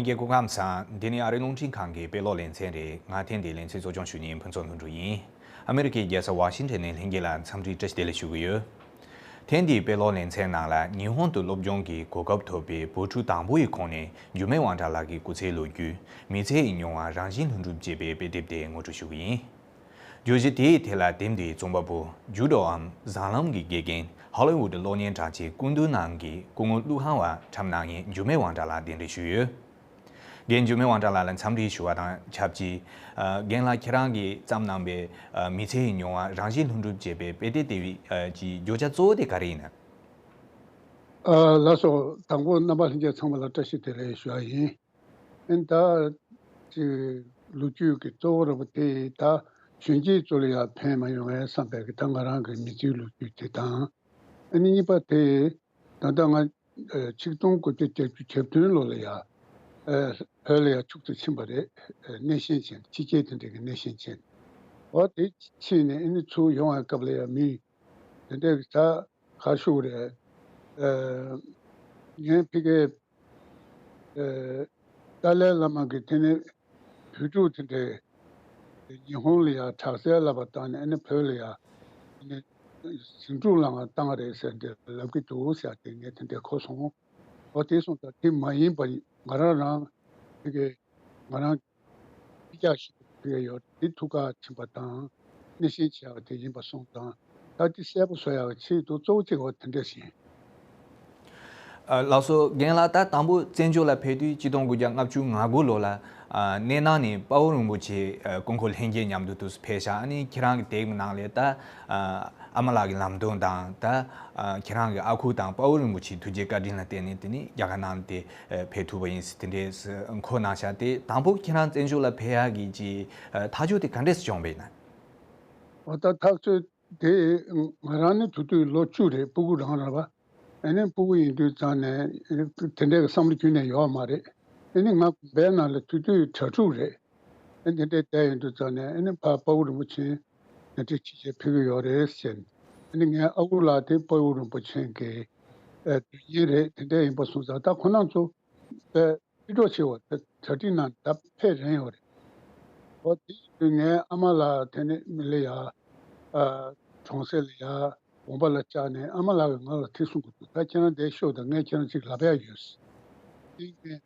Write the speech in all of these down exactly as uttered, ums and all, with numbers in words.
ཡེ་སྐུ་ཁམས་བཟང་། འདི་ནི་ཨ་རིའི་རླུང་འཕྲིན་ཁང་གི་དཔེ་ཀློག་ལེ་ཚན་རེད། ང་ཐེངས་འདིའི་ལེ་ཚན་གཙོ་སྐྱོང་ཞུ་མཁན་ཕུན་ཚོགས་ལྷུན་གྲུབ་ཡིན། ཨ་མེ་རི་ཁའི་རྒྱལ་ས་ཝ་ཤིང་ཊོན་ནས་ལྷན་རྒྱས་ལ་འཚམས་འདྲིའི་བཀྲ་ཤིས་བདེ་ལེགས་ཞུ་གི་ཡོད། ཐེངས་འདིའི་དཔེ་ཀློག་ལེ་ཚན་ནང་ལ་ཉི་ཧོང་དུ་སློབ་སྦྱོང་གི་གོ་སྐབས་ཐོབ་པའི་བོད་ཕྲུག་དང་པོ་ཡི་ཁོངས་ནས་འགྱུར་མེད་དབང་གྲགས་ལགས་ཀྱི་སྐུ་ཚེའི་ལོ་རྒྱུས། མི་ཚེ་ཡི་མྱོང་བ། རང་བཞིན་ལྷུན་གྲུབ་ཅེས་པའི་དཔེ་དེབ་དེ་ངོ་སྤྲོད་ཞུ་གི་ཡིན། བརྗོད་གཞི་དེའི་ཐད་ལ་དེབ་འདིའི་རྩོམ་པ་པོ་ཇུ་ཌོའམ་བཟང་ལམ་གྱི་དགེ་རྒན་ཧོ་ལི་ཝུད་གློག་བརྙན་དྲ་རྒྱའི་སྐུ་མདུན་ནང་གི་སྐུ་ངོ་ཀླུ་ཁང་བ་འཁྲབ་གནང་མཁན་འགྱུར་མེད་དབང་གྲགས་ལགས་གདན་འདྲེན་ཞུས་ཡོད། རྒན་འགྱུར་མེད་དབང་གྲགས་ལགས་ལ་འཚམས་འདྲི་ཞུ་བ་དང་ཆབས་ཅིག་ཨ། རྒན་ལགས་ཁྱེད་རང་གིས་བརྩམས་གནང་པའི་ཨ། མི་ཚེ་ཡི་མྱོང་བ་རང་བཞིན་ལྷུན་གྲུབ་ཅེས་པའི་དཔེ་དེབ་དེ་བི་ཨ། གྱི་བརྗོད་བྱ་གཙོ་བོ་དེ་ག་རེ་ཡིན་ན། ཨ། ལགས་སོ། དང་པོ་རྣམ་པ་ལྷན་རྒྱས་ཚང་མ་ལ་བཀྲ་ཤིས་བདེ་ལེགས་ཞུ་བ་ཡིན། ཨེ་ད་ཅིག་ལོ་རྒྱུས་ཀྱི་གཙོ་བོ་ར་བ་དེ་ད་གཞོན་སྐྱེས་ཚོ་ལ་ཡང་ཕན་མ་ཡོང་བས་བསམ་པའི་གི་ད་ང་རང་གི་མི་ཚེའི་ལོ་རྒྱུས་དེ་དང་། ཨ་ནི་གཉིས་པ་དེ་ད་ལྟ་ང་ཨ་ཆིག་སྟོང་དགུ་བརྒྱ་བརྒྱད་ཅུ་གྱ་བདུན་ལོ་ལ་ཡ་ཨ་བོད་ལ་ཡ་ཕྱུག་ཏུ་ཕྱིན་པ་རེད། ཨ་གནས་ཤན་ཕྱིན། ཕྱི་རྒྱལ་དེ་འདྲ་གི་གནས་ཤན་ཕྱིན། འོ་དེ་ཕྱིན་ནས་ཨ་ནི་ཚུར་ཡོང་བའི་སྐབས་ལ་ཡ་མི་དེ་འདྲ་གི་ད་ག་ཞུ་རེད། ཨ་ངའི་ཕ་གིའི་ཨ་ཏཱ་ལའི་བླ་མ་གིས་དེ་ནས་བོད་ཕྲུག་དེ་འདྲའི་ཉི་ཧོང་ལ་ཡ་དྲག་རྩལ་བསླབ་པ་བཏང་ནས་ཨ་ནི་བོད་ལ་ཡ་ཨ་ནི་ཟིང་འཁྲུག་ལངས་བཏང་རེད་ཟེར་འདི་ལབ་ཀྱི་འདུག་ཟེར་ཏེ་ངས་དེ་འདྲའི་གོ་སོང་། འོ་དེ་སོང་ཙང་དེ་མ་ཡིན་པ་ང་རང་རང་ཕ་གི་ང་རང་སྤུས་ཀྱག་ཞིག་ཕུལ་ཡ་ཡོད། དེ་ཐུགས་ཁག་ཕྱིན་པ་དང་གནས་ཤན་ཆེ་བ་དེ་ཡིན་པ་སོང་ཙང་ད་དེ་གསལ་པོ་བཟོ་ཡག་ཆེད་དུ་གཙོ་བོ་གཅིག་འོ་དེ་འདྲ་ཞིག་ཡིན། ཨ། ལགས་སོ། རྒན་ལགས་ད་དང་པོ་བཙན་བྱོལ་ལ་ཕེབས་དུས་ཆིག་སྟོང་དགུ་བརྒྱ་ལྔ་བཅུ་ང་དགུ་ལོ་ལ་ཨ་སྣེ་ནང་ནས་དཔའ་བོ་རིན་པོ་ཆེ་ཨ་སྐུ་འཁོར་ལྷན་རྒྱས་མཉམ་དུ་དུས་ཕེབས་ཤག་ཨ་ནི་ཁྱེད་རང་གི་དེབ་ནང་ལས་ད་ཨ་ཨ་མ་ལགས་ཀྱི་ལམ་སྟོན་དང་ད་ཨ་ཁྱེད་རང་གི་ཨ་ཁུ་དང་དཔའ་བོ་རིན་པོ་ཆེའི་ཐུགས་རྗེ་བཀའ་དྲིན་ལ་བརྟེན་ནས་དེ་ནི་རྒྱ་གར་ནང་དེ་ཨ་ཕེབས་ཐུབ་པ་ཡིན་ཟེར་དེ་འདྲས་འཁོད་གནང་ཤག་དེ་དང་པོ་ཁྱེད་རང་བཙན་བྱོལ་ལ་ཕེབས་ཡག་གི་ཅིག་ཨ་ཐག་གཅོད་དེ་ག་འདྲས་བྱུང་བ་ཡིན་ན། འོ་ད་ཐག་གཅོད་དེ་ང་རང་ནི་དེ་དུས་ལོ་བཅུ་རེད། སྤུ་གུ་རང་རེད་བ། ཨ་ནི་སྤུ་གུ་ཡིན་དུས་ཙང་ནས་དེ་འདྲའི་བསམ་བློ་ཁྱོན་ནས་ཡོད་མ་རེད། ཨ་ནི་ང་དགོན་པའི་ནང་ལ་དེ་དུས་གྲྭ་ཕྲུག་རེད། ཨ་དེ་འདྲའི་བསྡད་ཡོང་དུས་ཙང་ནས་ཨ་ནི་ཕ་དཔའ་བོ་རིན་པོ་ཆེ་དེ་འདྲའི་ཅིག་ཅིག་ཕེབས་ཀྱི་ཡོད་རེད་ཟེར། ཨ་ནི་ངའི་ཨ་ཁུ་ལགས་དེ་དཔའ་བོ་རིན་པོ་ཆེ་གི་ཨ་དོན་གཉེར་རེད། དེ་འདྲ་ཡིན་པ་སོང་ཙང་ད་ཁོ་རང་ཚོ་དཔེ་ཕྱི་དྲོ་ཆེ་བ་དེ་གྲ་སྒྲིག་གནང་ད་ཕེབས་རན་ཡོད་རེད། འོ་དེ་ཡིན་དུས་ངའི་ཨ་མ་ལགས་དེ་ནས་མི་ལ་ཡ་ཨ་གྲོང་གསེབ་ལ་ཡ་དགོན་པ་ལ་བཅར་ནས་ཨ་མ་ལགས་ཀྱིས་ང་ལ་དེ་གསུང་གི་འདུག་ད་ཁྱེད་རང་འདིར་ཤོག་དང་ངས་ཁྱེད་རང་ཅིག་ལབ་ཡ་ཡོད། དེ་ངས་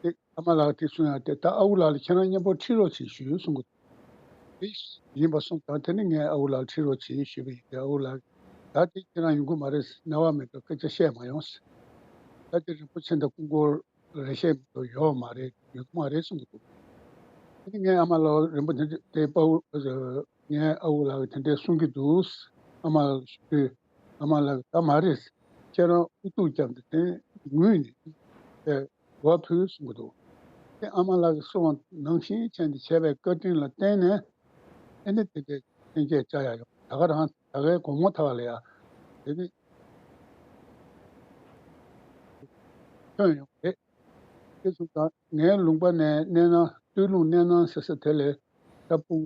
དེ་ཨ་མ་ལགས་དེ་གསུང་ཡ་དེ་ད་ཨ་ཁུ་ལགས་ལ་ཁྱེད་རང་མཉམ་པོ་ཁྲིད་རོགས་བྱེད་ཞུས་གསུང་གི་འདུག་དེ་ཡིན་པ་སོང་ཙང་དེ་ནི་ངས་ཨ་ཁུ་ལགས་ཁྲིད་རོགས་བྱེད་ཞུས་པ་ཡིན་ཏེ། ཨ་ཁུ་ལགས་ད་དེ་ཁྱེད་རང་ཡོང་གི་མ་རེད། རྣ་བ་མེད་པའི་སྐད་ཆ་བཤད་མ་ཡོང་། ད་དེ་རིན་པོ་ཆེ་འདི་སྐུ་འཁོར་རེ་ཤེས་མི་འདུག་ཡོད་མ་རེད། ཡོད་མ་རེད་གསུང་གི་འདུག་དེ་ནི་ངའི་ཨ་མ་ལགས་རིན་པོ་ཆེ་དེ་དཔའ་བོ་ངའི་ཨ་ཁུ་ལགས་དེ་འདྲས་གསུང་གི་འདུག་ཨ་མ་ལགས་ཞུ་དུས་ཨ་མ་ལགས་ད་མ་རེད། ཁྱེད་རང་ཨུ་ཐུག་རྒྱབ་འདི་དེ་ངུས་ནས་དེ་གོ་བ་ཕུལ་གསུང་གི་འདུག་དེ་ཨ་མ་ལགས་ཀྱིས་གསུངས་པ་ནང་བཞིན་བྱས་ནས་བྱས་པའི་བཀའ་དྲིན་ལ་བརྟེན་ནས་ཨེ་ནི་དེ་འདྲས་ལྷན་རྒྱས་བཅར་ཡ་ཡོང་། ད་ག་རང་ད་གའི་དགོང་མོ་ཐག་ལ་ཡ་དེ་ནི་ཐོན་ཡོང་རེད། དེ་སོང་ཙང་ངའི་ལུང་པ་ནས་སྣེ་ནང་སྟོད་ལུང་སྣེ་ནང་ཟེར་ས་དེ་ལས་ད་སྤུ་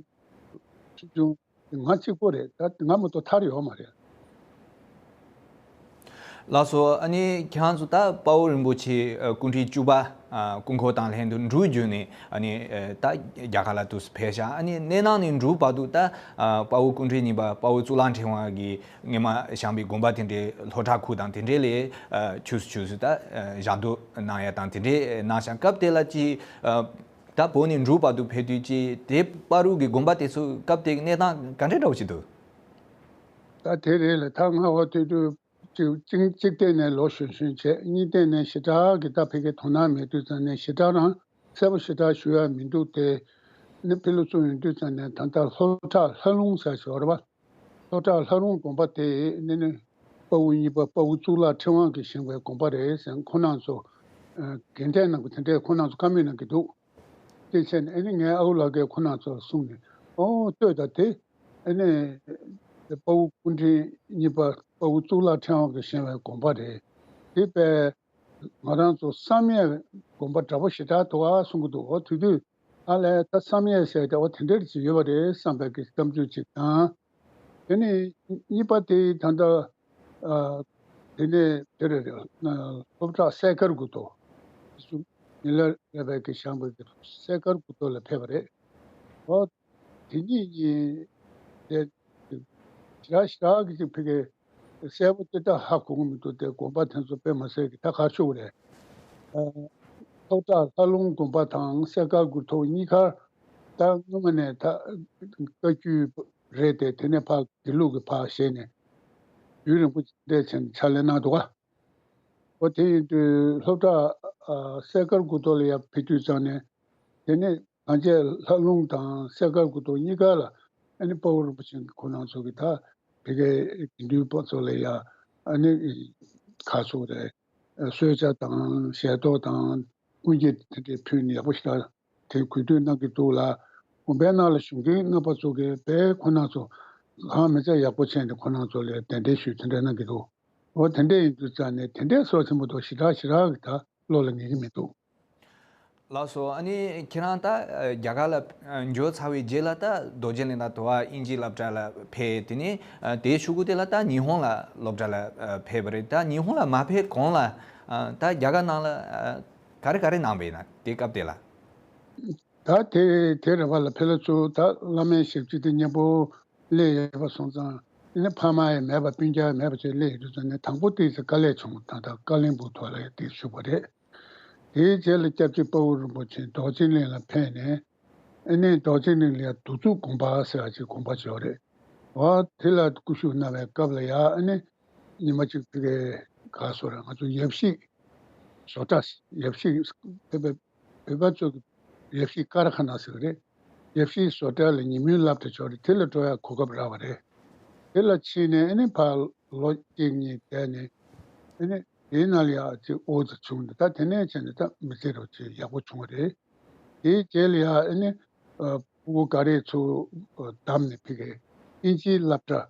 ཆུང་ཆུང་ང་གཅིག་པོ་རེད། ད་ང་མ་གཏོགས་ཐར་ཡོད་མ་རེད། ལགས་སོ། ཨ་ནི་ཁྱེད་རང་ཚོ་ད་དཔའ་བོ་རིན་པོ་ཆེ་ཨ་སྐུ་ཕྲེང་བཅུ་པ་ཨ་སྐུ་འཁོར་དང་ལྷན་དུ་འབྲུག་བརྒྱུད་ནས་ཨ་ནི་ཨ་ད་རྒྱ་གར་ལ་དུས་སུ་ཕེབས་ཤག་ཨ་ནི་སྣེ་ནང་ནས་འབྲུག་བར་དུ་ད་ཨ་དཔའ་བོ་སྐུ་ཕྲེང་གཉིས་པ་དཔའ་བོ་གཙུག་ལག་ཕྲེང་བ་གིས་སྔོན་མ་བཞེངས་པའི་དགོན་པ་དེ་འདྲའི་ལྷོ་བྲག་ཁུལ་དང་དེ་འདྲའི་ལ་ཨ་ཆུ་སུ་ཆུ་སུ་ད་ཨ་ཞབས་ཏོག་གནང་ཡ་དང་དེ་འདྲའི་གནང་ཤག་སྐབས་དེ་ལ་ཅི་ཨ་ད་བོད་ནས་འབྲུག་བར་དུ་ཕེབས་དུས་ཅི་དེ་བར་དུ་གི་དགོན་པ་དེ་ཚོ་སྐབས་དེ་གི་གནས་སྟངས་ག་འདྲ་འདྲ་བོ་ཞིག་འདུག་ད་དེ་རེད་ལ། ད་ང་འོ་དེ་དུས་གཅིག་གཅིག་གཅིག་སྟེང་ནས་ལོ་གཞོན་གཞོན་བྱས། གཉིས་སྟེང་ནས་ཞེ་དྲག་གི་ད་ཕ་གི་དོ་སྣང་མེད་དུས་ཙང་ནས་ཞེ་དྲག་རང་གསལ་པོ་ཞེ་དྲག་ཞུ་ཡ་མི་འདུག་དེ་ནི་ཕི་ལོ་ཚུར་ཡོང་དུས་ཙང་ནས་ད་ལྟ་ལྷོ་བྲག་ལྷ་ལུང་ཟེར་ཞོར་བ། ལྷོ་བྲག་ལྷ་ལུང་དགོན་པ་དེ་ནི་ནི་དཔའ་བོ་གཉིས་པ་དཔའ་བོ་གཙུག་ལག་ཕྲེང་བ་གིས་བཞེངས་པའི་དགོན་པ་རེད་ཟེར། ཁོང་རྣམ་ཚོ་ཨ་རྒན་གྲས་རྣམས་ཀྱིས་དེ་འདྲས་ཁོང་རྣམ་ཚོ་བཀའ་མོལ་གནང་གི་འདུག་དེ་བྱས་ནས་ཨ་ནི་ངའི་ཨ་ཁུ་ལགས་ཀྱིས་ཁོང་རྣམ་ཚོར་གསུངས་ནས། ཨོ་ལྟོས་དང་དེ་ཨ་ནི་དཔའ་བོ་སྐུ་ཕྲེང་གཉིས་པ་དཔའ་བོ་གཙུག་ལག་ཕྲེང་བ་གིས་བཞེངས་པའི་དགོན་པ་རེད། དེ་དཔེ་ང་རང་ཚོ་བསམ་ཡས་དགོན་པ་འདྲ་པོ་ཞེ་དྲག་འདུག་ཨ་གསུང་གི་འདུག་འོ་དེ་དུས་ཨ་ལས་ད་བསམ་ཡས་ཟེར་ཏེ་འོ་དེ་འདྲ་ཅིག་ཡོད་པ་རེད་བསམ་པའི་གི་བསམ་ཚུལ་ཅིག་དང་། དེ་ནས་གཉིས་པ་དེ་ད་ལྟ་ཨ་དེ་ནས་དེ་རེད། ཨ་སློབ་གྲྭ་སེ་ཁར་གུ་ཏོ། ཉི་ལ་རས་པའི་གི་བཞེངས་པའི་གི་སེ་དཀར་དགུ་ཐོག་ལ་ཕེབས་པ་རེད། ཨོ། དེ་གཉིས་གཉིས་དེ་ཞེ་དྲག་ཞེ་དྲག་གི་ཅིག་ཕ་གི་གསལ་པོ་དེ་ད་ཧ་གོ་གི་མི་འདུག་དེ་དགོན་པ་དེ་ཚོ་དཔེ་མ་སྲིད་གི་ད་ག་ཆོག་གི་རེད། ཨ། ལྷོ་བྲག་ལྷ་ལུང་དགོན་པ་དང་སེ་དཀར་དགུ་ཐོག་གཉིས་ཀར་ད་སྔོན་མ་ནས་ད་བཀའ་བརྒྱུད་རེད་དེ། དེ་ནས་ཕར་དགེ་ལུགས་ཀྱི་ཕར་བཞེས་ནས་ཡུན་རིང་པོ་འདས་ཕྱིན་ཕྱག་ལས་གནང་འདུག་ག། ཨོ། དེ་ཡིན་དུས་ལྷོ་བྲག་ཨ་སེ་དཀར་དགུ་ཐོག་ལ་ཡར་ཕེབས་དུས་ཙང་ནས། དེ་ནས་གངས་ཅན་ལྷ་ལུང་དང་སེ་དཀར་དགུ་ཐོག་གཉིས་ཀ་ལ་ཨ་ནི་དཔའ་བོ་རིན་པོ་ཆེ་གི་ཁོང་རྣམ་ཚོ་གི་ད་ཕ་གིའི་དགེ་འདུན་པ་ཚོ་ལ་ཡ་ཨ་ནི་ག་ཚོད་རེད། གསོལ་ཇ་དང་ཞལ་ཏོག་དང་དབུ་འབྱེད་དེ་འདྲ་ཕུལ་ནས་ཡག་པོ་ཞེ་དྲག་དེ་གུས་འདུད་གནང་གི་འདུག་ལ། དགོན་པའི་ནང་ལ་གཞུང་འཛིན་རྣམ་པ་ཚོ་གིས་དཔེ་ཁོང་རྣམ་ཚོ་གང་མི་ཚད་ཡག་པོ་བྱས་ནས་ཁོང་རྣམ་ཚོ་ལ་གདན་འདྲེན་ཞུས་དེ་འདྲ་གནང་གི་འདུག། འོ། དེ་འདྲ་ཡིན་དུས་ཙང་ནས་དེ་འདྲའི་ཚོགས་ཆེན་པོ་དང་ཞེ་དྲག་ཞེ་དྲག་གི་ད་བློ་ལ་ངེས་ཀྱི་མི་འདུག། ལགས་སོ། ཨ་ནི་ཁྱེད་རང་ད་རྒྱ་གར་ལ་འབྱོར་ཚར་བའི་རྗེས་ལ་ད་རྡོ་རྗེ་གླིང་དང་དོ་བ་དབྱིན་ཇིའི་སློབ་གྲྭ་ལ་ཕེབས། དེ་ནས་དེའི་གཞུག་གུ་དེ་ལ་ད་ཉི་ཧོང་ལ་སློབ་གྲྭ་ལ་ཕེབས་པ་རེད། ད་ཉི་ཧོང་ལ་མ་ཕེབས་གོང་ལ་ད་རྒྱ་གར་ནང་ལ་ག་རེ་ག་རེ་གནང་བ་ཡིན་ན། དེ་སྐབས་དེ་ལ། ད་དེ་དེ་རེ་བ་ལ་ཕེབས་ལ་ཚུར་ད་བླ་མའི་ཞབས་ཕྱི་དེ་མཉམ་པོ་སླེབས་ཡོད་པ་སོང་ཙང་། ཨ་ནི་ཕ་མ་ཡང་མེད་པ་སྤུན་ཀྱག་མེད་པ་ཚོས་སླེབས་ཡོད་དུས་ཙང་ནས་དང་པོ་དེ་ཚེ་དཀའ་ལས་བྱུང་། ད་ལྟ་ཀ་ལིང་སྦུག་ཐོག་ལ་དེ་བཞུགས་པ་རེད། དེའི་རྗེས་ལ་སྐྱབས་རྗེ་དཔའ་བོ་རིན་པོ་ཆེ་རྡོ་རྗེ་གླིང་ལ་ཕེབས་ནས། ཨ་ནི་རྡོ་རྗེ་གླིང་ལ་ཡ་གདུག་རྩུབ་དགོན་པ་ཟེར་བ་ཅིག་དགོན་པ་ཅིག་ཡོད་རེད། འོ། དེ་ལ་སྐུ་བཞུགས་གནང་བའི་སྐབས་ལ་ཡ། ཨ་ནི་ཉི་མ་གཅིག་ཕ་གིའི་ག་སོ་ར་ང་ཚོ་ཡབ་གཞིས་བཟོ་གྲྭ། ཡབ་གཞིས་བོད་པའི་བོད་པ་ཚོ་གི་ཡབ་གཞིས་ཀ་ར་ཁ་ན་ཟེར་གི་རེད། ཡབ་གཞིས་བཟོ་གྲྭ་ལ་ཉིན་མོའི་སློབ་གྲྭ་ཅིག་ཡོད་རེད། དེ་ལ་འགྲོ་ཡ་གོ་སྐབས་རག་པ་རེད། དེ་ལ་ཕྱིན་ནས་ཨ་ནི་ཕར་ལོ་གཅིག་གཉིས་བསྡད་ནས། ཨ་ནི་དེའི་ནང་ལ་ཡ་ཅིག་འོ་ཙམ་བྱུང་ནས། ད་དེ་ནས་བྱས་ནས་ད་མི་ཚེ་རོ་ཅིག་ཡག་པོ་བྱུང་བ་རེད། དེའི་རྗེས་ལ་ཡ་ཨ་ནི་ཨ་ཕྲུ་གུ་འགའ་རེ་ཚུར་ཨ་བདམས་ནས་ཕ་གིའི་དབྱིན་ཇིའི་སློབ་གྲྭ།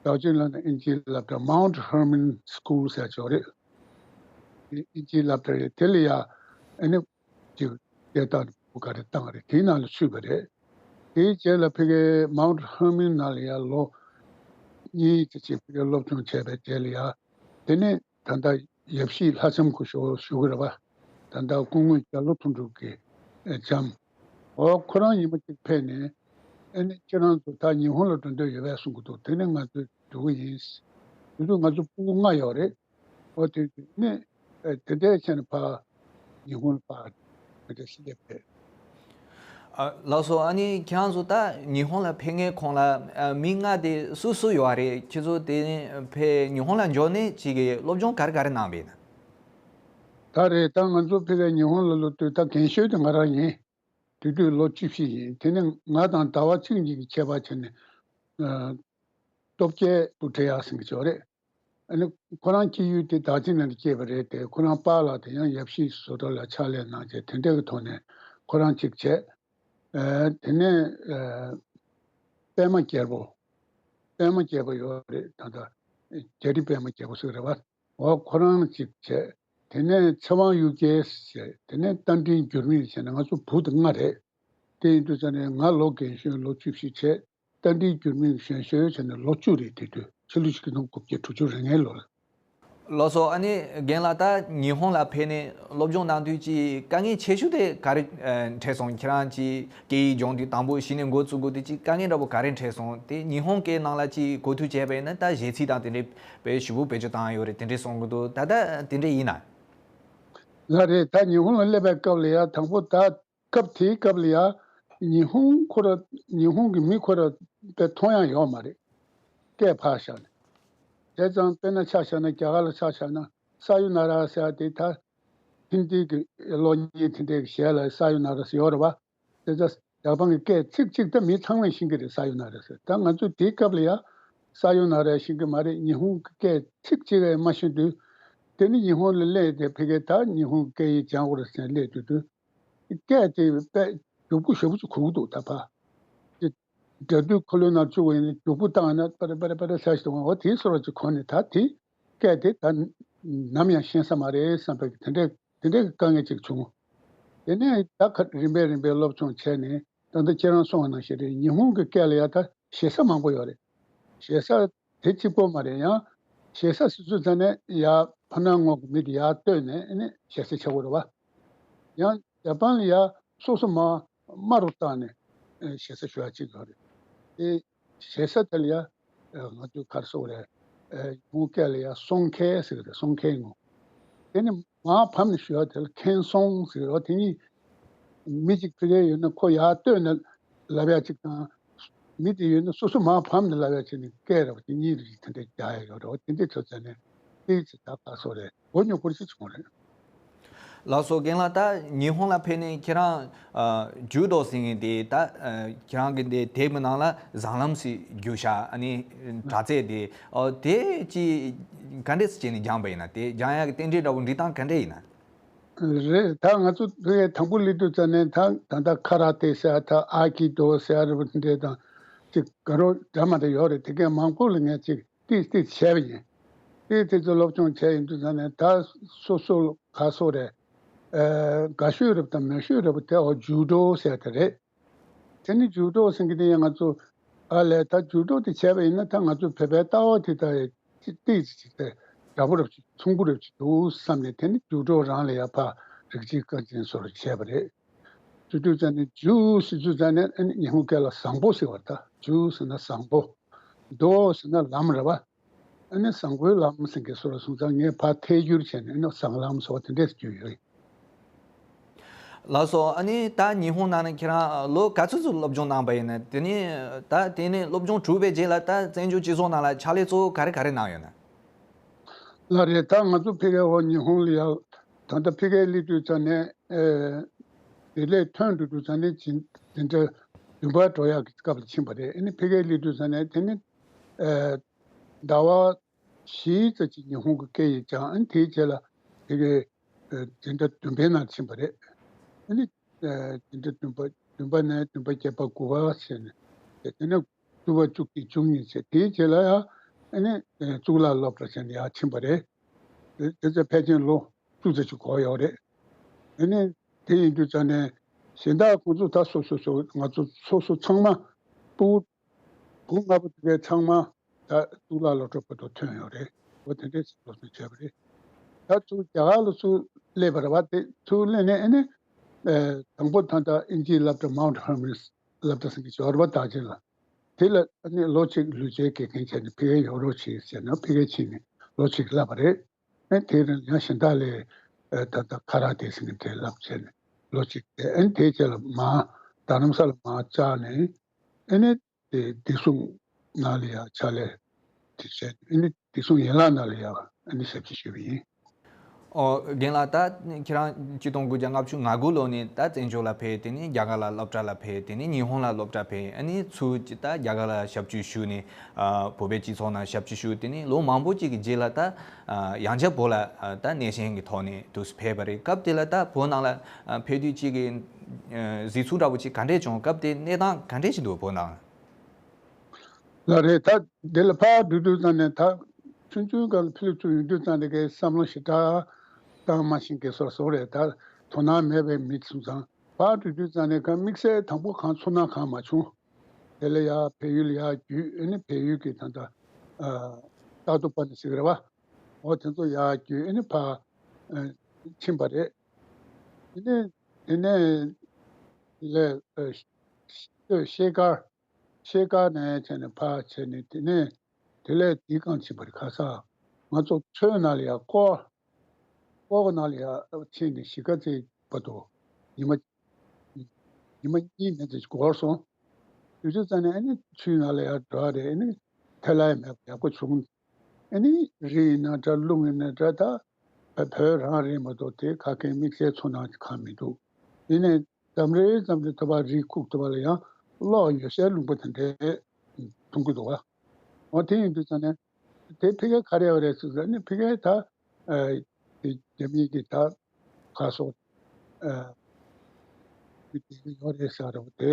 རྡོ་རྗེ་གླིང་ན་དབྱིན་ཇིའི་སློབ་གྲྭ། Mount Hermon School ཟེར་ཅིག་ཡོད་རེད། དེ་དབྱིན་ཇིའི་སློབ་གྲྭ་རེད། དེ་ལ་ཡ་ཨ་ནི་ཅིག་སྐད་བཏང་ནས་ཕྲུ་གུ་འགའ་རེ་བཏང་བ་རེད། དེའི་ནང་ལ་ཚུད་པ་རེད། དེའི་རྗེས་ལ་ཕ་གིའི་Mount Hermon ནང་ལ་ཡ་ལོ་གཉིས་ཙམ་ཅིག་ཕ་གིའི་སློབ་སྦྱོང་བྱས་པའི་རྗེས་ལ་ཡ། དེ་ནས་ད་ལྟ་ཡབ་གཞིས་ལྷ་ལྕམ་སྐུ་ཞབས་བཞུགས་ཀྱི་རེད་པ། ད་ལྟ་སྐུ་ངོ་རྒྱ་ལོ་མཐོ་འབྲིང་གི་ལྕམ། འོ། ཁོ་རང་ཉི་མ་གཅིག་ཕེབས་ནས། ཨ་ནི་ཁྱེད་རང་ཚོ་ད་ཉི་ཧོང་ལ་འགྲོ་འདོད་ཡོད་པས་གསུང་གི་འདུག། དེ་ནས་ང་ཚོ་འགྲོ་གི་ཡིན། དེ་དུས་ང་ཚོ་ཕྲུ་གུ་ལྔ་ཡོད་རེད། འོ། དེ་དུས་ནས་ཨ་དེ་འདྲ་བྱས་ནས་ཕར་ཉི་ཧོང་ལ་ཕར་དེ་འདྲ་སླེབས་པ་རེད། ཨ། ལགས་སོ། ཨ་ནི་ཁྱེད་རང་ཚོ་ད་ཉི་ཧོང་ལ་ཕེབས་མཁན་ཁོངས་ལ་ཨ་མི་ལྔ་དེ་སུ་སུ་ཡོད་རེད། ཁྱེད་ཚོ་དེ་ཕར་ཉི་ཧོང་ལ་འབྱོར་ནས་ཅིག་གི་སློབ་སྦྱོང་ག་རེ་ག་རེ་གནང་བ་ཡིན་ན། ད་རེད། ད་ང་ཚོ་ཕ་གིར་ཉི་ཧོང་ལ་སླེབས་དུས་ད་རྒན་ཤོས་དེ་ང་རང་ཡིན། དེ་དུས་ལོ་བཅུ་བཞི་ཡིན། དེ་ནས་ང་དང་ཟླ་བ་གཅིག་གཉིས་ཀྱི་ཁྱད་པར་བྱས་ནས་ཨ་སྟོབས་རྒྱལ་སྤུ་བྲེ་ཡག་ཟེར་མཁན་ཅིག་ཡོད་རེད། ཨ་ནི་ཁོ་རང་སྐྱེས་ཡུལ་དེ་རྡོ་རྗེ་གླིང་ལ་སྐྱེས་པ་རེད་དེ། ཁོ་རང་པཱ་ལགས་དེ་ཡང་ཡབ་གཞིས་བཟོ་གྲྭ་ལ་ཕྱག་ལས་གནང་བྱས། དེ་འདྲ་གི་ཐོག་ནས་ཁོ་རང་གཅིག་བྱས། ཨ་དེ་ནས་ཨ་པད་མ་རྒྱལ་པོ། པད་མ་རྒྱལ་པོ་ཡོད་རེད། ད་ལྟ་རྒྱ་རི་པད་མ་རྒྱལ་པོ་ཟེར་གི་རེད་པ། འོ། ཁོ་རང་གཅིག་བྱས། དེ་ནས་ཚེ་དབང་གཡུ་རྒྱལ་བྱས། དེ་ནས་རྟ་མགྲིན་འགྱུར་མེད་བྱས་ནས་ང་ཚོ་བུ་དེ་ལྔ་རེད། དེ་ཡིན་དུས་ཙང་ནས་ང་ལོ་རྒན་གཞོན་ལོ་བཅུ་བཞི་བྱས། རྟ་མགྲིན་འགྱུར་མེད་གཞོན་ཤོས་བྱས་ནས་ལོ་བཅུ་རེད། དེ་དུས་ཕྱི་ལོ་ཆིག་སྟོང་དགུ་བརྒྱ་དྲུག་ཅུ་རེ་ལྔའི་ལོ་ལ། ལགས་སོ། ཨ་ནི་རྒན་ལགས། ད་ཉི་ཧོང་ལ་ཕེབས་ནས་སློབ་སྦྱོང་གནང་དུས་ཀྱི་དཀའ་ངལ་ཆེ་ཤོས་དེ་ག་རེ་ཨ་འཕྲད་སོང་། ཁྱེད་རང་གི་སྐད་ཡིག་སྦྱོང་དུས་དང་པོ་གཞི་ནས་འགོ་བཙུགས་དགོས་དུས་ཀྱི་དཀའ་ངལ་འདྲ་པོ་ག་རེ་འཕྲད་སོང་། དེ་ཉི་ཧོང་སྐད་ནང་ལ་ཅིག་གོ་ཐོས་བྱས་པ་ཡིན་ན་ད་གཞས་ཚིག་དང་དེ་འདྲའི་དཔེ་ཞིབ་པོ་བེད་སྤྱོད་བཏང་ཡོད་རེད། དེ་འདྲའི་གསུང་གི་འདུག། ད་ལྟ་དེ་འདྲ་ཡིན་ན། ལགས་རེད། ད་ཉི་ཧོང་ལ་སླེབས་པའི་སྐབས་ལ་ཡ། དང་པོ་ད་སྐབས་དེའི་སྐབས་ལ་ཡ་ཉི་ཧོང་ཁོ་ར། ཉི་ཧོང་གི་མི་ཁོ་ར་དཔེ་མཐོང་ཡ་ཡོད་མ་རེད། སྐད་ཕར་བཞག་ནས། བྱས་ཙང་དཔེར་ན་ཆ་བཞག་ན། རྒྱ་གར་ལ་ཆ་བཞག་ན་ས་ཡུ་ན་ར་ཟེར་ཡ་དེ། ད་ཧིན་དི་གི་གློག་བརྙན་དེ་འདྲའི་གཞས་ལ་ས་ཡུ་ན་ར་ཟེར་ཡོད་རེད་པ། དེ་ཚོ་རྒྱ་དཔོན་གྱི་སྐད་ཚིག་གཅིག་ད་མི་ཚང་མས་ཤེས་ཀྱི་རེད། ས་ཡུ་ན་ར་ཟེར། ད་ང་ཚོ་དེའི་སྐབས་ལ་ཡ་ས་ཡུ་ན་ར་ཤེས་ཀྱི་མ་རེད། ཉི་ཧོང་གི་སྐད་ཚིག་གཅིག་ཡང་མ་ཤེས་དུས། དེ་ནི་ཉི་ཧོང་ལ་སླེབས་ཏེ་ཕ་གིར་ད་ཉི་ཧོང་གི་སྐད་ཡིག་སྦྱང་དགོས་རེད་ཟེར་སླེབས་དུས་དུས། སྐད་དེ་དཔེ་རྒྱུག་པོ་ཞེ་པོ་ཅིག་གོ་གི་འདུག། ད་ཕར་དེ་སྒྲ་སྡུད་འཁོར་ལོའི་ནང་བཅུག་པ་ཡིན་ན། རྒྱུག་པོ་བཏང་ན་པར་པར་པར་ཟེར་ཞིག་འདུག། འོ། དེའི་བཟོ་འདྲ་ཅིག་གོ་ནས། ད་དེ་སྐད་དེ་ད་ནམ་ཡང་ཤེས་ས་མ་རེད་བསམ་པའི་དེ་འདྲའི་དེ་འདྲའི་གི་དཀའ་ངལ་ཅིག་བྱུང་། དེ་ནས་ད་ག་རིམ་པས་རིམ་པས་སློབ་སྦྱོང་བྱས་ནས། ད་ལྟ་ཁྱེད་རང་གསུངས་པ་ནང་བཞིན་རེད། ཉི་ཧོང་གི་སྐད་ལ་ཡ་ད་ཞེ་ས་མང་པོ་ཡོད་རེད། ཞེ་ས་དེ་གཅིག་པོ་མ་རེད། ཡང་ཞེ་ས་སོ་སོའི་རྩ་ནས་ཡར་ཕར་ནང་ངོས་ཀྱི་མི་དེ་ཡར་བསྟོད་ནས་ཨ་ནི་ཞེ་ས་བྱེད་དགོས་རེད་པ། ཡང་ཇ་པན་ལ་ཡ་སོ་སོ་མ་དམའ་རུ་བཏང་ནས་ཨེ་ཞེ་ས་ཞུ་བ་གཅིག་ཡོད་རེད། དེ་ཞེ་ས་དེ་ལ་ཡ་ཨེ་ང་ཚོས་ག་རེ་ཟེར་དགོས་རེད། ཨེ་ངོ་སྐད་ལ་ཡ་སོང་ཁེ་ཟེར་གི་རེད། སོང་ཁེ་ངོ་། དེ་ནི་མར་བབས་ནས་ཞུ་བ་དེ་ལ་ཁེན་སོང་ཟེར་གི་རེད། དེ་གཉིས་མི་གཅིག་ཕ་གིར་ཡོད་ན་ཁོ་ཡར་ལྟོས་ནས་ལབ་ཡ་གཅིག་དང་། མི་དེ་ཡོད་ན་སོ་སོ་མར་བབས་ནས་ལབ་ཡ་བྱས་ནས་སྐད་རེད་བ། དེ་གཉིས་རིགས་དེ་འདྲ་རྒྱག་ཡ་ཡོད་རེད་བ། དེ་འདྲའི་ཆ་བྱས་ནས་དེ་ཚོ་ད་ག་རེ་ཟེར་དགོས་རེད། མགོ་རྙོག་སྐོར་ཞིག་བྱུང་རེད། ལགས་སོ། རྒན་ལགས། ད་ཉི་ཧོང་ལ་ཕེབས་ནས་ཁྱེད་རང་ཨ་ཇུ་ཌོ་ཟེར་མཁན་དེ་ད་ཨ་ཁྱེད་རང་གི་འདི་དེབ་གི་ནང་ལ་བཟང་ལམ་ཟེར་བསྒྱུར་བཞག་ཨ་ནི་དྲ་ཚིགས་དེ། ཨོ་དེ་ཅི་ག་འདྲས་སེ་བྱས་ནས་སྦྱངས་པ་ཡིན་ན། དེ་སྦྱང་ཡག་གི་རྟེན་འབྲེལ་འདྲ་བོ་འགྲིག་སྟངས་ག་འདྲས་ཡིན་ན། རེད། ད་ང་ཚོ་དེ་དང་པོ་སླེབས་དུས་ཙམ་ནས་ད་ད་ལྟ་ཁ་ར་ཏེ་ཟེར་ཡ་ད་ཨ་ཀི་དོ་ཟེར་ཡ་རེད་པ། དེ་འདྲས་དང་ཅིག་དགའ་རོགས་འདྲ་མ་འདྲ་ཡོད་རེད། དེ་གའི་མང་པོ་ལ་ངས་ཅིག་ཏིས་ཏིས་བྱས་པ་ཡིན། ཏིས་ཏིས་ཚོ་སློབ་སྦྱོང་བྱས་ཡིན་དུས་ཙམ་ནས་ད་སོ་སོ་ག་རེ་ཟེར་དགོས་རེད། ཨ་དགའ་ཤོས་རེད་པ་དང་མེད་ཤོས་རེད་པ་དེ་འོ་ཇུ་ཌོ་ཟེར་ཡ་དེ་རེད། དེ་ནི་ཇུ་ཌོ་ཟེར་མཁན་དེ་ཡང་ང་ཚོ་ཨ་ལས་ད་ཇུ་ཌོ་དེ་བྱས་པ་ཡིན་ན་ད་ང་ཚོ་བོད་པའི་ལྟ་བ་དེ་ད་ཅིག་ཏིས་ཅིག་དེ་འདྲ་པོ་རེད་པ་ཅིག་མཚུངས་པོ་རེད་པ་ཅིག་འདུག་བསམ་ནས། དེ་ནི་ཇུ་ཌོ་རང་ལ་ཡ་ཕར་རིགས་གཅིག་རྐང་ཅན་བཟོ་འདྲ་བྱས་པ་རེད། ཇུ་ཌོ་ཟེར་ནས་ཇུ་ཟེར་དུས་ཙམ་ནས་ཨ་ནི་ཉི་ཧོང་སྐད་ལ་བཟང་པོ་ཟེར་བ་ད། ཇུ་ཟེར་ན་བཟང་པོ། ཌོ་ཟེར་ན་ལམ་རེད་པ། ཨ་ནི་བཟང་པོའི་ལམ་ཟེར་མཁན་བཟོ་འདྲ་སོང་ཙང་ངས་ཕར་ཐད་སྒྱུར་བྱས་ནས་ཨ་ནི་བཟང་ལམ་ཟེར་བ་དེ་འདྲས་བསྒྱུར་ཡོད། ལགས་སོ། ཨ་ནི་ད་ཉི་ཧོང་ནང་ནས་ཁྱེད་རང་ལོ་ག་ཚོད་ཙམ་སློབ་སྦྱོང་གནང་པ་ཡིན་ན། དེ་ནས་ད་དེ་ནས་སློབ་སྦྱོང་གྲུབ་པའི་རྗེས་ལ་ད་བཙན་བྱོལ་སྤྱི་ཚོགས་ནང་ལ་ཕྱག་ལས་གཙོ་བོ་ག་རེ་ག་རེ་གནང་ཡོད་ན། ལགས་རེད། ད་ང་ཚོ་ཕ་གིར་འོ་ཉི་ཧོང་ལ་ཡ་ད་ལྟ་ཕ་གིར་སླེབས་དུས་ཙམ་ནས་ཨེ་དེ་ལས་ཐོན་འགྲོ་དུས་ཙམ་ནས་ཇི་འཛིན་གྲྭ་བདུན་པ་འགྲོ་ཡག་གི་སྐབས་ལ་ཕྱིན་པ་རེད། ཨ་ནི་ཕ་གིར་སླེབས་དུས་ཙམ་ནས་དེ་ནི་ཨེ་ཟླ་བ་བཞི་ཙམ་ཅིག་ཉི་ཧོང་གི་སྐད་ཡིག་སྦྱངས། ཨ་ནི་དེའི་རྗེས་ལ་ཕ་གིའི་ཨེ་འཛིན་གྲྭ་བདུན་པའི་ནང་ཕྱིན་པ་རེད། ཨ་ནི་ཨེ་འཛིན་གྲྭ་བདུན་པ་བདུན་པ་ནས་བདུན་པ་བརྒྱད་པ་དགུ་པ་བྱས་ནས། དེ་ནས་ཀྲོའུ་ཝེ་བཅུ་གཅིག་བཅུ་གཉིས་བྱས། དེའི་རྗེས་ལ་ཡང་ཨ་ནི་ཨེ་གཙུག་ལག་སློབ་གྲྭ་བྱས་ནས་ཡར་ཕྱིན་པ་རེད། དེ་དེ་ཚོ་ཕལ་ཆེར་ལོ་བཅུ་ཙམ་ཅིག་འགོར་ཡོད་རེད། ཨ་ནི་དེ་ཡིན་དུས་ཙམ་ནས་གཞན་དག་ཁོང་ཚོ་ད་སོ་སོ་སོ་ང་ཚོ་སོ་སོ་ཚང་མ་ཕྲུ་གུ་བུ་ལྔ་པོ་དེ་གའི་ཚང་མ་ད་གཙུག་ལག་སློབ་གྲྭ་བར་དུ་ཐོན་ཡོད་རེད། འོ་དེ་འདྲའི་སློབ་གསོ་བྱས་པ་རེད། ད་ཚུར་རྒྱ་གར་ལ་ཚུར་སླེབས་པ་རེད་པ། དེ་ཚུར་སླེབས་ནས་ཨ་ནི་ཨེ་དང་པོ་ད་ལྟ་དབྱིན་ཇིའི་སློབ་གྲྭ་མའུན་ཊི་ཧར་མོ་ནི་སློབ་གྲྭ་ཟེར་གྱི་ཡོད་རེད་པ། ད་ཅིག་ལ་དེ་ལ་ཨ་ནི་ལོ་གཅིག་ལུས་རྩལ་དགེ་རྒན་བྱས་ནས་ཕ་གིར་ཡོད་རོགས་བྱེད་ཟེར་ནས་ཕ་གིར་ཕྱིན་ནས་ལོ་གཅིག་བསླབས་པ་རེད། ཨ་ནི་དེ་རིང་ཡང་གཞན་དག་ལ་ཨེ་ད་ལྟ་ཁ་ར་ཏེ་ཟེར་མཁན་དེ་བསླབས་བྱས་ནས་ལོ་གཅིག་དེ་ཨ་ནི་དེའི་རྗེས་ལ་མར་རྡ་རམ་ས་ལ་མར་བཅར་ནས་ཨ་ནི་དེ་བདེ་སྲུང་ནང་ལ་ཡ་ཕྱག་ལས་དེ་བྱས། ཨ་ནི་བདེ་སྲུང་ཡན་ལག་ནང་ལ་ཡ་ཨ་ནི་ཞབས་ཕྱི་ཞུས་པ་ཡིན། ཨོ་རྒན་ལགས། ད་ཁྱེད་རང་ཆིག་སྟོང་དགུ་བརྒྱ་ལྔ་བཅུ་ང་དགུ་ལོ་ནས་ད་བཙན་བྱོལ་ལ་ཕེབས། དེ་ནས་རྒྱ་གར་ལ་སློབ་གྲྭ་ལ་ཕེབས། དེ་ནས་ཉི་ཧོང་ལ་སློབ་གྲྭ་ཕེབས། ཨ་ནི་ཚུར་ཅིག་ད་རྒྱ་གར་ལ་ཞབས་ཕྱི་ཞུས་ནས་ཨ་བོད་པའི་སྤྱི་ཚོགས་ནང་ཞབས་ཕྱི་ཞུས། དེ་ནས་ལོ་མང་པོ་ཅིག་གི་རྗེས་ལ་ད་ཨ་ཡང་བསྐྱར་བོད་ལ་ཨ་ད་གནས་ཆེན་གྱི་ཐོག་ནས་དུ་ཕེབས་པ་རེད། སྐབས་དེ་ལ་ད་བོད་ནང་ལ་ཨ་ཕེབས་དུས་ཅིག་གི་ཨ་གཟིགས་ཚུལ་འདྲ་བོ་ཅིག་ག་འདྲས་བྱུང་། སྐབས་དེ་གནས་སྟངས་ག་འདྲས་ཞིག་འདུག་བོད་ནང་། ལགས་རེད། ད་འདི་ལ་ཕར་འགྲོ་དུས་ཙམ་ནས་ད་ཆུང་ཆུང་སྒང་ལ་ཕྱི་ལོགས་ཚུར་ཡོང་དུས་ཙམ་ནས་ཀྱི་བསམ་བློ་ཞེ་དྲག་བཏང་མ་ཤེས་མཁན་བཟོ་འདྲ་བཟོ་འདྲ་རེད། ད་དོ་སྣང་མེད་པའི་མི་སོང་ཙང་། ཕར་འགྲོ་དུས་ཙམ་ནས་གང་དམིགས་བསལ་དང་པོ་གང་ཚོར་སྣང་གང་མ་བྱུང་། དེ་ལ་ཡ་བལ་ཡུལ་ལ་ཡ་བརྒྱུད། ཨ་ནི་བལ་ཡུལ་གྱི་ད་ལྟ་ཨ་ཏག་ཏོ་པ་ནི་ཟེར་གི་རེད་པ། འོ་དེ་ཚོ་ཡ་བརྒྱུད་ཨ་ནི་ཕར་ཨ་ཕྱིན་པ་རེད། དེ་ནས་དེ་ནས་དེ་ལས་ཨ་ཤེལ་དཀར། ཤེལ་དཀར་ནས་བྱས་ནས་ཕར་བྱས་ནས་དེ་ནས་དེ་ལས་དེའི་སྒང་ཕྱིན་པ་རེད། ཁ་སང་ང་ཚོ་མཚོའི་ནང་ལ་ཡ་སྐོར། སྐོར་གྱི་ནང་ལ་ཡ་ཕྱིན་ནས་གཞིས་ཀ་རྩེ་བར་དུ་ཉི་མ་ཉི་མ་གཉིས་མན་ཙམ་ཞིག་འགོར་སོང་། དུས་ཚོད་ཙམ་ནས་ཨ་ནི་ཆུའི་ནང་ལ་ཡ་འགྲོ་བ་རེད། ཨ་ནི་ཐལ་བ་ཡ་མེད་པ་ཡག་པོ་བྱུང་། ཨ་ནི་རི་ཡིན་ན་འདྲ། རླུང་ཡིན་ན་འདྲ། ད་བོད་རང་རེད་མ་གཏོགས་དེ་ག་གེ་དམིགས་བསལ་ཚོར་སྣང་གང་མི་འདུག། ཡིན་ནའི་འཛམ་རེ་འཛམ་རེ་ཐོབ་པ་རི་ཁུག་ཐོབ་པ་ལ་ཡང་གློག་ཡོད་སའི་ལུང་པ་དེ་འདྲའི་མཐོང་གི་འདུག་བ། འོ་དེ་ཡིན་དུས་ཙམ་ནས་དེ་ཕ་གིར་ག་རེ་ཡོད་རེད་ཟེར་ཙང་ནི་ཕ་གིར་ད་ཨ་དེ་རྒྱ་མི་གི་ད་ཁ་སོགས་ཨ་མི་དེ་གི་ཡོད་རེད་ཟེར་བ་དེ།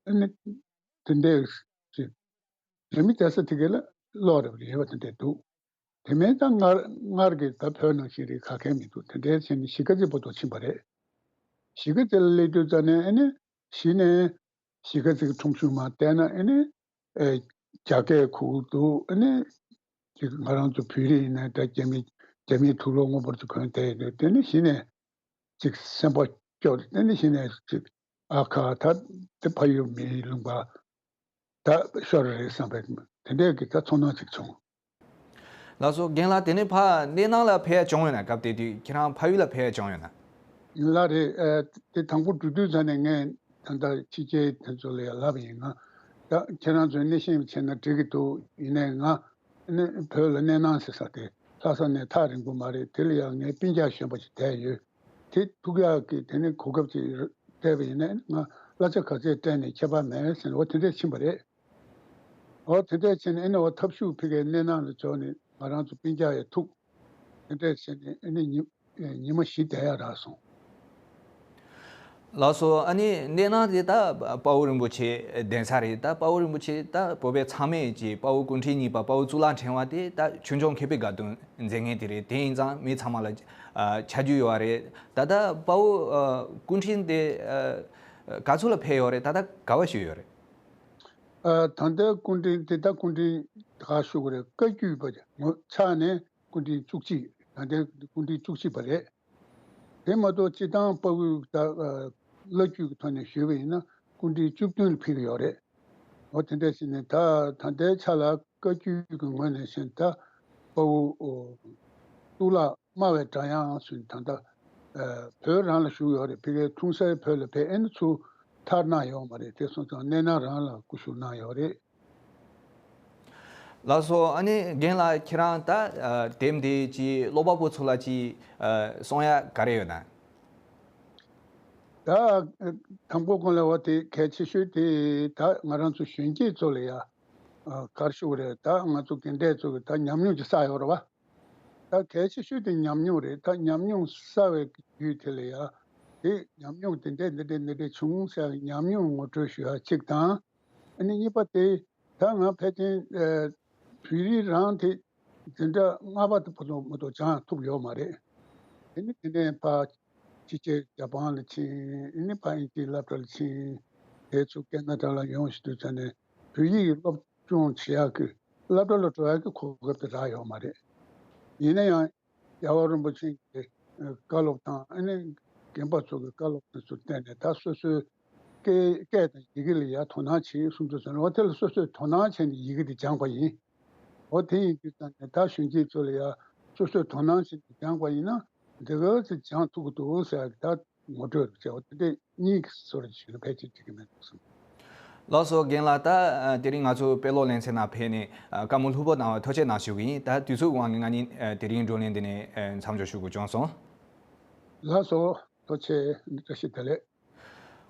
ཨ་ནི་དེ་འདྲའི་ཅིག་རི་མོ་བལྟས་ས་དེ་ག་ལ་གློག་རེ་རེ་བ་དེ་འདྲ་འདུག། དེ་མིན་ད་སྔར་སྔར་གྱི་ད་བོད་ནང་བཞིན་རེད། ག་གེ་མི་འདུག། དེ་འདྲའི་བྱས་ནས་གཞིས་ཀ་རྩེ་བར་དུ་ཕྱིན་པ་རེད། གཞིས་ཀ་རྩེ་ལ་སླེབས་དུས་ཙམ་ནས་ཨ་ནི་གཞི་ནས་གཞིས་ཀ་རྩེ་གི་ཁྲོམ་གཞུང་མར་བལྟས་ན་ཨ་ནི་ཨེ་རྒྱ་སྐད་གོ་གི་འདུག། ཨ་ནི་ཅིག་ང་རང་ཚོ་བོད་རིགས་ཡིན་ན་ད་རྒྱ་མི་རྒྱ་མིའི་དུག་ལོག་སྔོན་པོ་ཚོ་གོན་བསྡད་ཡོད་དུས། དེ་ནི་གཞི་ནས་ཅིག་སེམས་པ་ སྐྱོར་དེ་ནས་གཞི་ནས་ཅིག་ཨ་ཁ་ད་དེ་ཕ་ཡུལ་མིའི་ལུང་པ་ད་ཤོར་རེད་བསམ་པའི་དེ་འདྲའི་གི་ད་ཚོར་སྣང་ཅིག་བྱུང་། ལགས་སོ། རྒན་ལགས། དེ་ནས་ཕ་གནས་ནང་ལ་ཕེབས་ཡ་བྱུང་ཡོད་ན། སྐབས་དེ་དུས་ཁྱེད་རང་ཕ་ཡུལ་ལ་ཕེབས་ཡ་བྱུང་ཡོད་ན། ཡིན་ལ་རེད། ཨ་དེ་དང་པོ་འགྲོ་དུས་ཙ་ནས་ངས་ད་ལྟ་ཕྱི་རྒྱལ་དེ་ཚོ་ལ་ཡང་ལབ་ཡིན། ང་ད་ཁྱེད་རང་ཚོས་གནས་ཤེས་བྱས་ན་འགྲིག་གི་འདུག་ཡིན་ནའི་ང་ནི་བོད་ལ་གནས་ནང་ཟེར་ས་དེ་ལྷ་ས་ནས་ཐག་རིང་པོ་མ་རེད། དེ་ལ་ཡང་ངའི་སྤུན་ཀྱག་གཞོན་པ་ཞིག་བསྡད་ཡོད། དེ་ཐུག་ཡག་གི་དེ་ནས་གོ་སྐབས་ཅིག་སྤྲད་པ་ཡིན་ནའི་ང་གླ་ཆ་ག་ཚད་སྤྲད་ནས་ཁྱད་པར་མེད་ཟེར་ནས་འོ་དེ་འདྲས་ཕྱིན་པ་རེད། འོ་དེ་འདྲས་ཕྱིན་ནས་ཨེ་ནས་འོ་ཐབས་ཤུགས་ཕ་གིའི་གནས་ནང་ལ་འབྱོར་ནས་ང་རང་ཚོ་སྤུན་ཀྱག་ཡང་ཐུག་དེ་འདྲས་བྱས་ནས་ཨེ་ནས་ཉི་ཉི་མ་བཞི་བསྡད་ཡག་རག་སོང་། ལགས་སོ། ཨ་ནི་གནས་ནང་དེ་ད་དཔའ་བོ་རིན་པོ་ཆེ་གདན་ས་རེད། ད་དཔའ་བོ་རིན་པོ་ཆེ་ད་བོད་པའི་ཚང་མས་ཀྱི་དཔའ་བོ་སྐུ་ཕྲེང་གཉིས་པ་དཔའ་བོ་གཙུག་ལག་ཕྲེང་བ་དེ་ད་ཆོས་འབྱུང་མཁས་པའི་དགའ་སྟོན་མཛད་མཁན་དེ་རེད། དེ་ཡིན་ཙང་མི་ཚང་མ་ལ་ཨ་ཆ་རྒྱུས་ཡོད་རེད། ད་ད་དཔའ་བོ་ཨ་སྐུ་ཕྲེང་དེ་ཨ་ག་ཚོད་ལ་ཕེབས་ཡོད་རེད། ད་ད་ག་བ་བཞུགས་ཡོད་རེད། ཨ་ད་ལྟའི་སྐུ་ཕྲེང་དེ་ད་སྐུ་ཕྲེང་ག་ཞུ་གི་རེད། བཀའ་བརྒྱུད་པ་ངོ་ཆ་ནས་སྐུ་ཕྲེང་བཅུ་གཅིག་ད་ལྟའི་སྐུ་ཕྲེང་བཅུ་གཅིག་པ་རེད། དེ་མ་གཏོགས་སྤྱི་བཏང་དཔའ་བོའི་ད་ཨ་བླ་བརྒྱུད་ཀྱི་ཐོག་ནས་ཞུས་པ་ཡིན་ན་སྐུ་ཕྲེང་བཅུ་བདུན་ལ་ཕེབས་ཀྱི་ཡོད་རེད། འོ་དེ་འདྲ་ཞིག་ནས་ད་ད་ལྟའི་ཆ་ལ་བཀའ་བརྒྱུད་ཀྱི་ངོས་ནས་བཤད་ན་ད་དཔའ་བོ་ཨོ་གཙུག་ལག་སྨྲ་བའི་སྒྲ་དབྱངས་ཟེར་ད་ལྟ་ཨ་བོད་རང་ལ་བཞུགས་ཡོད་རེད། ཕ་གིའི་འཁྲུངས་སའི་བོད་ལ་ཕེབས་ཨེ་ནས་ཚུར་ཐར་གནང་ཡོད་མ་རེད། དེ་སོང་ཙང་གནས་ནང་རང་ལ་སྐུ་བཞུགས་གནང་ཡོད་རེད། ལགས་སོ། ཨ་ནི་རྒན་ལགས་ཁྱེད་རང་ད་ཨ་དེབ་འདི་ཅིག་ཀློག་པ་པོ་ཚོ་ལ་ཅིག་ཨ་གསུང་ཡ་ག་རེ་ཡོད་ན། ད་དང་པོ་གོང་ལ་བ་དེ་གལ་ཆེ་ཤོས་དེ་ད་ང་རང་ཚོ་གཞོན་སྐྱེས་ཚོ་ལ་ཡ་ཨ་ག་རེ་ཞུ་དགོས་རེད། ད་ང་ཚོ་དགེ་འབྲས་ཚོ་གི་ད་ཉམས་མྱོང་ཅིག་བསགས་ཡོད་རེད་བ། ད་གལ་ཆེ་ཤོས་དེ་ཉམས་མྱོང་རེད། ད་ཉམས་མྱོང་བསགས་པའི་རྒྱུད་དེ་ལ་ཡ་དེ་ཉམས་མྱོང་དེ་འདྲས་འདི་འདྲས་འདི་འདྲས་བྱུང་ཟེར་ཡག་གི་ཉམས་མྱོང་ངོ་སྤྲོད་ཞུ་ཡ་གཅིག་དང་། ཨ་ནི་གཉིས་པ་དེ་ད་ང་ཕལ་ཆེར་ཨ་བོད་རིགས་རང་དེ་འཛིན་གྲྭ་ལྔ་པ་དེ་བར་དུ་མ་གཏོགས་སྦྱང་ཐུབ་ཡོད་མ་རེད། དེ་ནི་དེ་ནས་ཕར་ཕྱི་རྒྱལ་རྒྱ་པང་ལ་ཕྱིན། ཨ་ནི་ཕར་དབྱིན་ཇིའི་སློབ་གྲྭ་ལ་ཕྱིན། དེ་ཚོ་ཀེ་ན་ཌ་ལ་ཡོང་ཞིག་དུས་ཙ་ནས་བོད་ཡིག་གི་སློབ་སྦྱོང་བྱེད་ཡག་གི་སློབ་གྲྭ་ལ་འགྲོ་ཡག་གི་གོ་སྐབས་དེ་རག་ཡོད་མ་རེད། ཡིན་ན་ཡང་རྒྱལ་བ་རིན་པོ་ཆེ་གི་བཀའ་སློབ་དང་ཨ་ནི་རྒན་པ་ཚོ་གི་བཀའ་སློབ་དེ་ཚོ་བརྟེན་ནས་ད་སོ་སོའི་སྐད་སྐད་དང་ཡི་གེ་ལ་ཡ་དོ་སྣང་བྱེད་གསུང་དུས་ཙམ་ལ་འོ་དེ་ལ་སོ་སོས་དོ་སྣང་བྱས་ནས་ཡི་གེ་དེ་སྦྱངས་པ་ཡིན། འོ་དེ་ཡིན་དུས་ཙམ་ནས་ད་གཞོན་སྐྱེས་ཚོ་ལ་ཡ་སོ་སོས་དོ་སྣང་བྱས་ནས་སྦྱངས་པ་ཡིན་ན་འདི་ག་ཚོད་སྦྱང་ཐུབ་ཀྱི་འདུག་ཟེར་ཡ་གི་ད་ངོ་སྤྲོད་རེ་བྱས། འོ་དེ་འདྲས་གཉིས་ཀྱི་བཟོ་འདྲ་ཞིག་ལ་ཕལ་ཆེར་འགྲིག་གི་མེད་འདུག་བསམ། ལགས་སོ། རྒན་ལགས། ད་དེ་རིང་ང་ཚོ་དཔེ་ཀློག་ལེ་ཚན་ནང་ཕེབས་ནས་བཀའ་མོལ་ལྷུག་པོ་གནང་བར་ཐུགས་རྗེ་གནང་ཞུ་གི་ཡིན། ད་དུས་ཚོད་དབང་གིས་ང་གཉིས་དེ་རིང་བགྲོ་གླེང་འདི་ནས་མཚམས་འཇོག་ཞུ་དགོས་བྱུང་སོང་། ལགས་སོ། ཐུགས་རྗེ་བཀྲ་ཤིས་བདེ་ལེགས།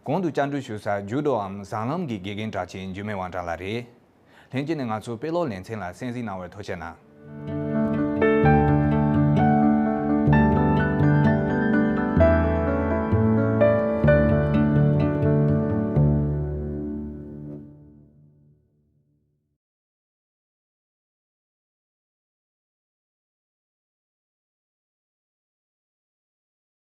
གོང་དུ་བཅར་འདྲི་ཞུ་ས་ཇུ་འགྲོའམ་ཟངས་ལམ་གྱི་དགེ་རྒན་གྲགས་ཅན་འཇིགས་མེད་དབང་གྲགས་ལགས་རེད། ལྷན་རྒྱས་ནས་ང་ཚོའི་དཔེ་ཀློག་ལེ་ཚན་ལ་གསན་གཟིགས་གནང་བར་ཐུགས་རྗེ་གནང་།